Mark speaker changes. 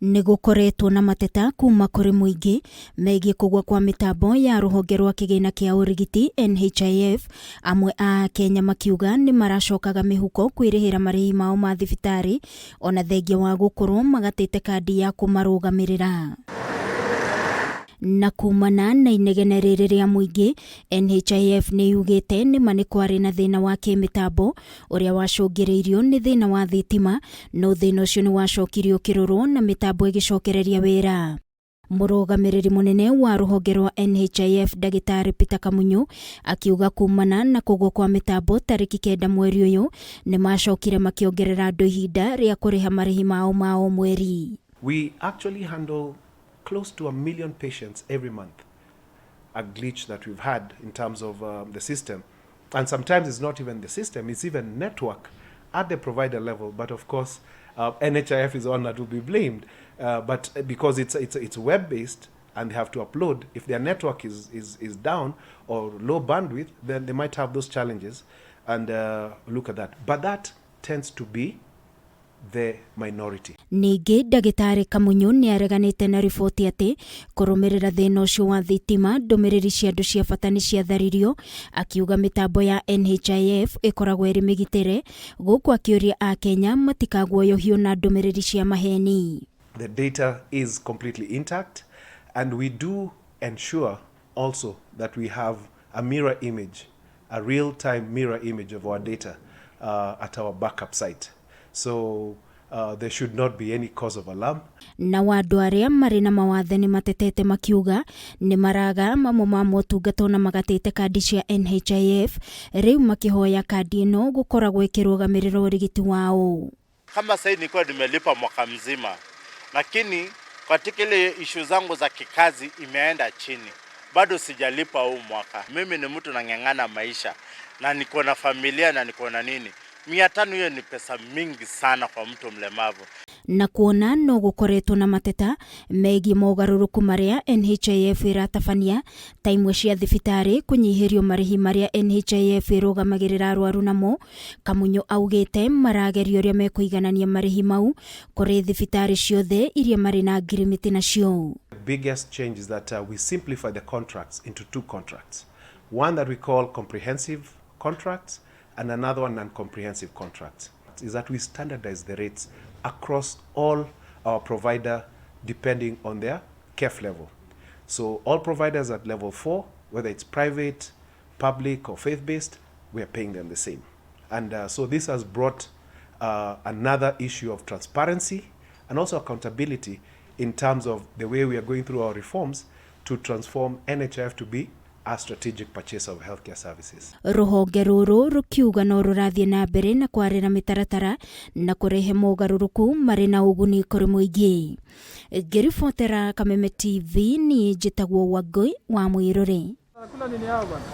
Speaker 1: Nĩ gũkoretwo na mateta kuma kũrĩ mũingĩ megiĩ kũgwa kwa mĩtambo ya rũhonge rwa kĩgĩna kĩa ũrigiti NHIF, amwe a Akenya makiuga nĩ maracokaga mĩhuko kwĩrĩhĩra marĩhi mao ma thibitarĩ ona thengia wa gũkorwo magatĩte kandi ya kũmarũgamĩrĩra. Na kumana na inegene rĩrĩ rĩa mũingĩ, NHIF nĩ yugĩte nĩma nĩ kwarĩ na thĩna wa kĩmĩtambo ũrĩa wacũngĩrĩirio nĩ thĩna wa thitima, no thĩna ũcio nĩ wacokirio ũkĩrorwo na mĩtambo ĩgĩcokereria wĩra. Mũrũgamĩrĩri mũnene wa rũhonge rwa NHIF Ndagĩtarĩ Peter Kamunyu akiuga kumana na kũgwa kwa mĩtambo tarĩki 9 mweri ũyũ nĩ macokire makĩongerera andũ ihinda rĩa kũrĩha marĩhi mao ma o mweri.
Speaker 2: We actually handle close to 1 million patients every month. A glitch that we've had in terms of the system. And sometimes it's not even the system, it's even network at the provider level. But of course, NHIF is the one that will be blamed. But because it's web based and they have to upload, if their network is down or low bandwidth, then they might have those challenges. And look at that. But that tends to be the minority.
Speaker 1: Ningĩ Ndagĩtarĩ Kamunyu nĩ areganĩte na riboti atĩ kũrũmĩrĩra thĩna ũcio wa thitima ndũmĩrĩri cia andũ cia bata nĩ ciatharirio, akiuga mĩtambo ya NHIF ĩkoragwo ĩrĩ mĩgitĩre, gũkũ akĩũria Akenya matikaguoyohio na ndũmĩrĩri cia maheni.
Speaker 2: The data is completely intact, and we do ensure also that we have a mirror image, a real time mirror image of our data at our backup site. So there should not be any cause of alarm.
Speaker 1: Na andũ arĩa marĩ na mawathe nĩ matetete makiuga nĩ maraga mamwe ma motungata ona magatĩte kandi cia NHIF, rĩu makĩhoya kandi ĩno gũkoragwo ĩkĩrũgamĩrĩra ũrigiti wao.
Speaker 3: Kama sasa nilikuwa nimelipa mwaka mzima, lakini katika ile ishu zangu za kikazi imeenda chini, bado sijalipa huu mwaka. Mimi ni mtu nang'ang'ana maisha na niko na familia na niko na nini, 500 hiyo ni pesa mingi sana kwa mtu mlemavu.
Speaker 1: Na kuona no gũkoretwo na mateta megiĩ mogarũrũku marĩa NHIF ĩratabania ta imwe cia thibitarĩ kũnyihĩrio marĩhi marĩa NHIF ĩrũgamagĩrĩra arwaru namo, Kamunyu augĩte marageria ũrĩa mekũiganania marĩhi mau kũrĩ thibitarĩ ciothe iria marĩ na ngirimiti nacio.
Speaker 2: The biggest change is that we simplify the contracts into two contracts. One that we call comprehensive contracts and another one non-comprehensive contracts. Is that we standardize the rates across all our provider depending on their KEF level. So all providers at level 4, whether it's private, public or faith-based, we are paying them the same. And so this has brought another issue of transparency and also accountability in terms of the way we are going through our reforms to transform NHIF to be a strategic purchaser of healthcare services.
Speaker 1: Rũhonge rũrũ rũkiuga no rũrathiĩ na mbere na kwarĩra mĩtaratara na kũrehe mogarũrũku marĩ na ũguni kũrĩ mũingĩ. Ngĩribotera Kameme TV, niĩ njĩtagwo Wangũi wa Mwĩrũrĩ.
Speaker 4: Kula nini hao bwana?